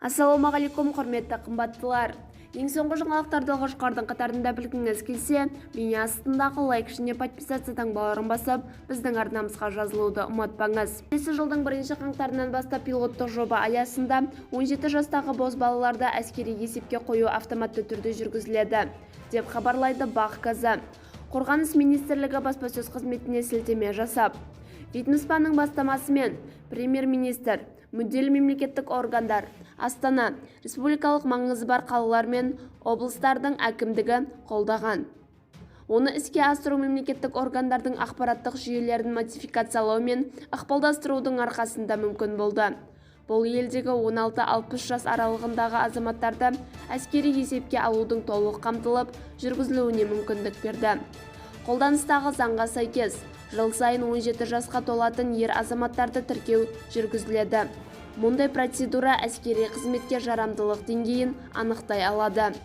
Ассалаумағалейкум, құрметті қымбаттылар! Ең соңғы жаңалықтарды алғашқылардың қатарында білгіңіз келсе, бейне астындағы лайк және подписаться таңбаларын басып, біздің арнамызға жазылуды ұмытпаңыз. Келесі жылдың бірінші қаңтарынан бастап пилоттық жоба аясында 17 жастағы бозбалаларды әскери есепке қою автоматты түрде жүргізіледі, деп хабарлайды БАҚ КЗ. Қорғаныс министрлігі баспасөз қызметіне сілтеме жасап. Ведомствоның бастамасымен премьер-министр, мүдделі мемлекеттік органдар, Астана, республикалық маңызы бар қалалар мен облыстардың әкімдігі қолдаған. Оны іске асыру мемлекеттік органдардың ақпараттық жүйелерін модификациялау мен ықпалдастырудың арқасында мүмкін болды. Бұл елдегі 16-60 жас аралығындағы азаматтарды әскери есепке алудың толық қамтылып жүргізілуіне мүмкіндік берді. Қолданыстағы заңға сәйкес, жыл сайын 17 жасқа толатын ер азаматтарды тіркеу жүргізіледі. Мұндай процедура әскери қызметке жарамдылық деңгейін анықтай алады.